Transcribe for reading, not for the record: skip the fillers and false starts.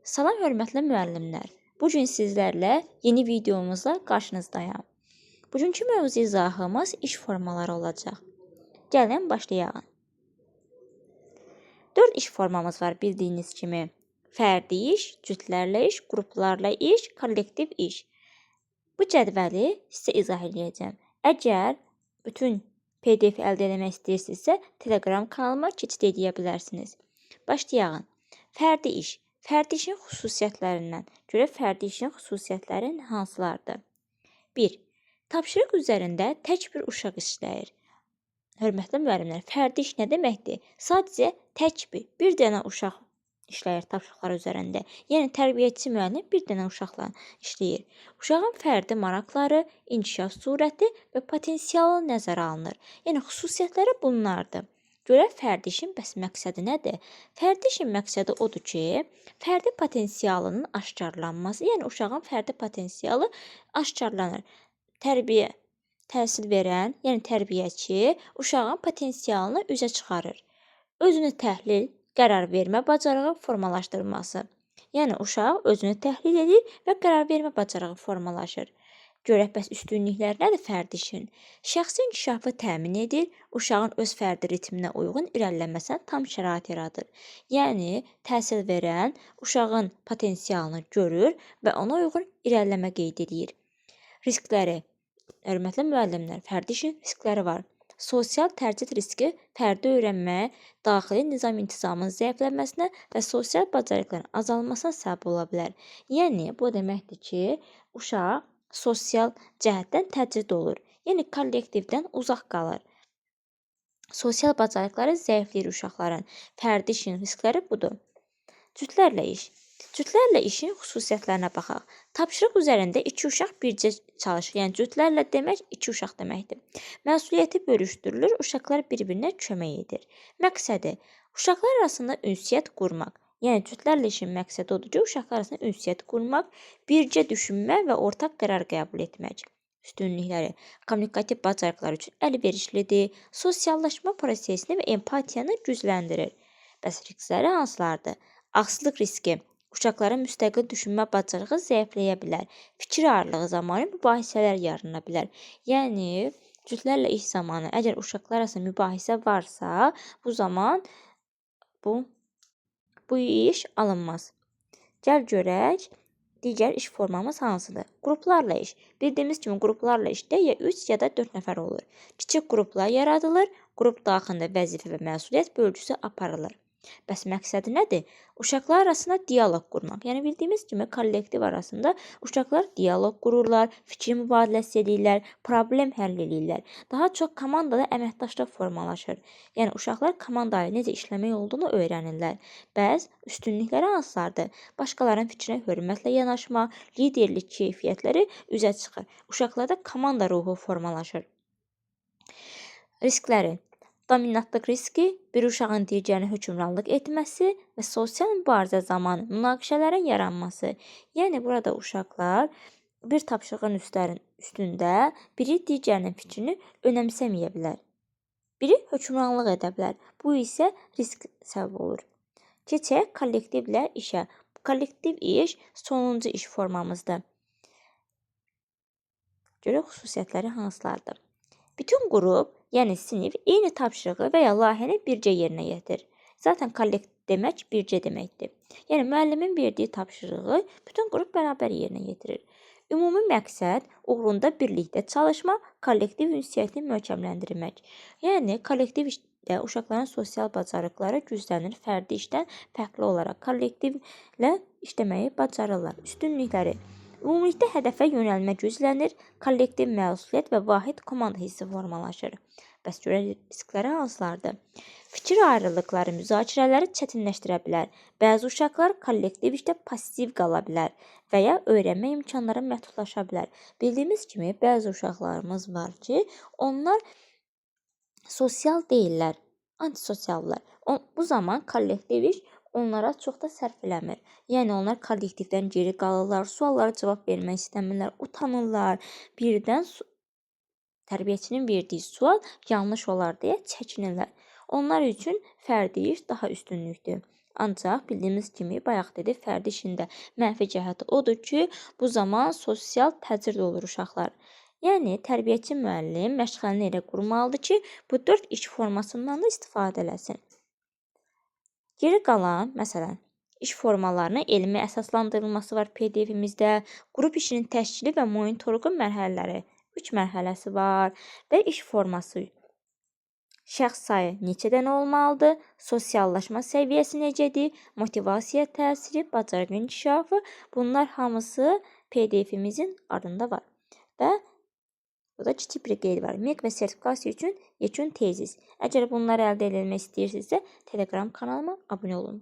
Salam hörmətli müəllimlər. Bu gün sizlərlə yeni videomuzla qarşınızdayam. Bugünkü mövzu izahımız iş formaları olacaq. Gəlin başlayaq. 4 iş formamız var bildiyiniz kimi. Fərdi iş, cütlərlə iş, qruplarla iş, kollektiv iş. Bu cədvəli sizə izah edəcəm. Əgər bütün PDF əldə etmək istəyirsinizsə, Telegram kanalıma keçid edə bilərsiniz. Başlayaq. Fərdi iş. Fərdi işin xüsusiyyətlərindən. Görək fərdi işin xüsusiyyətləri hansılardır? 1. Tapşırıq üzərində tək bir uşaq işləyir. Hörmətli müəllimlər, fərdi iş nə deməkdir? Sadəcə tək bir dənə uşaq işləyir tapşırıqlar üzərində. Yəni tərbiyəçi müəllim bir dənə uşaqla işləyir. Uşağın fərdi maraqları, inkişaf sürəti və potensialı nəzərə alınır. Yəni xüsusiyyətləri bunlardır. Görək fərdi işin bəs məqsədi nədir? Fərdi işin məqsədi odur ki, fərdi potensialının aşkarlanması, yəni uşağın fərdi potensialı aşkarlanır. Tərbiyə təhsil verən, yəni tərbiyəçi uşağın potensialını üzə çıxarır. Özünü təhlil, qərar vermə bacarığı formalaşdırması. Yəni uşaq özünü təhlil edir və qərar vermə bacarığı formalaşır. Görək bəs üstünlükləri nədir fərdi işin? Şəxsi inkişafı təmin edir, uşağın öz fərdi ritminə uyğun irəliləməsinə tam şərait yaradır. Yəni təhsil verən uşağın potensialını görür və ona uyğun irəliləmə qeyd edir. Riskləri. Hörmətli müəllimlər, fərdi işin riskləri var. Sosial təcrid riski fərdi öyrənmə, daxili nizam-intizamın zəifləməsinə və sosial bacarıqların azalmasına səbəb ola bilər. Yəni bu deməkdir ki, uşaq sosial cəhətdən təcrid olur. Yəni kollektivdən uzaq qalır. Sosial bacarıqları zəifləyir uşaqların. Fərdi işin riskləri budur. Cütlərlə iş. Cütlərlə işin xüsusiyyətlərinə baxaq. Tapşırıq üzərində iki uşaq bircə çalışır. Yəni cütlərlə demək iki uşaq deməkdir. Məsuliyyəti bölüşdürülür, uşaqlar bir-birinə kömək edir. Məqsədi: uşaqlar arasında ünsiyyət qurmaq. Yəni cütlərlə işin məqsədi odur ki, uşaqlar arasında ünsiyyət qurmaq, bircə düşünmə və ortaq qərar qəbul etmək. Üstünlükləri: kommunikativ bacarıqlar üçün əlverişlidir, sosiallaşma prosesini və empatiyanı gücləndirir. Bəs riskləri hansılardır? Ağsızlıq riski. Uşaqların müstəqil düşünmə bacarığı zəifləyə bilər. Fikir ayrılığı zamanı mübahisələr yarana bilər. Yəni cütlərlə iş zamanı əgər uşaqlar arasında mübahisə varsa, bu zaman bu iş alınmaz. Gəl görək digər iş formamız hansıdır? Qruplarla iş. Bildiyimiz kimi qruplarla işdə ya 3 ya da 4 nəfər olur. Kiçik qruplar yaradılır, qrup daxilində vəzifə və məsuliyyət bölgüsü aparılır. Bəs məqsədi nədir? Uşaqlar arasında dialoq qurmaq. Yəni bildiyimiz kimi kollektiv arasında uşaqlar dialoq qururlar, fikir mübadiləsi edirlər, problem həll eləyirlər. Daha çox komandada əməkdaşlıq formalaşır. Yəni uşaqlar komanda ilə necə işləmək olduğunu öyrənirlər. Bəs üstünlükləri hansılardır? Başqalarının fikrinə hörmətlə yanaşma, liderlik keyfiyyətləri üzə çıxır. Uşaqlarda komanda ruhu formalaşır. Riskləri: dominantlıq riski, bir uşağın digərinə hökmranlıq etməsi və sosial mübarizə zamanı münaqişələrin yaranması. Yəni burada uşaqlar bir tapşırığın üstündə biri digərinin fikrini önəmsəməyə bilər. Biri hökmranlıq edə bilər. Bu isə risk səbəb olur. Keçək kollektivlə işə. Kollektiv iş sonuncu iş formamızdır. Görək xüsusiyyətləri hansılardır? Bütün qrup, yəni sinif eyni tapşırığı və ya layihəni bircə yerinə yetirir. Zaten kollektiv demək bircə deməkdir. Yəni müəllimin verdiyi tapşırığı bütün qrup bərabər yerinə yetirir. Ümumi məqsəd uğrunda birlikdə çalışma, kollektiv ünsiyyəti möhkəmləndirmək. Yəni kollektiv işdə uşaqların sosial bacarıqları güclənir. Fərdi işdən fərqli olaraq kollektivlə işləməyi bacarırlar. Üstünlükləri: ümumilikdə hədəfə yönəlmə güclənir, kollektiv məsuliyyət və vahid komanda hissi formalaşır. Bəs görək riskləri hansılardır? Fikir ayrılıqları müzakirələri çətinləşdirə bilər. Bəzi uşaqlar kollektiv işdə passiv qala bilər və ya öyrənmə imkanları məhdudlaşa bilər. Bildiyimiz kimi bəzi uşaqlarımız var ki, onlar sosial deyillər, antisosiallar. Bu zaman kollektiv iş onlara çox da sərf eləmir. Yəni onlar kollektivdən geri qalırlar, suallara cavab vermək istəmirlər, utanırlar. Birdən tərbiyəçinin verdiyi sual yanlış olar deyə çəkinirlər. Onlar üçün fərdi iş daha üstünlükdür. Ancaq bildiyimiz kimi, bayaq dedi, fərdi işində mənfi cəhəti odur ki, bu zaman sosial təcrid olur uşaqlar. Yəni tərbiyəçi müəllim məşğələni elə qurmalıdır ki, bu 4 iş formasından da istifadə eləsin. Geri qalan, məsələn, iş formalarının elmi əsaslandırılması var PDF-imizdə, qrup işinin təşkili və monitorinqin mərhələləri, 3 mərhələsi var və iş forması. Şəxs sayı neçə dənə olmalıdır, sosiallaşma səviyyəsi necədir, motivasiya təsiri, bacarıq inkişafı, bunlar hamısı PDF-imizin ardında var. Və burada kiçik bir qeyd var. MEQ və sertifikasiya üçün yekun tezis. Əgər bunları əldə etmək istəyirsinizsə, Telegram kanalıma abunə olun.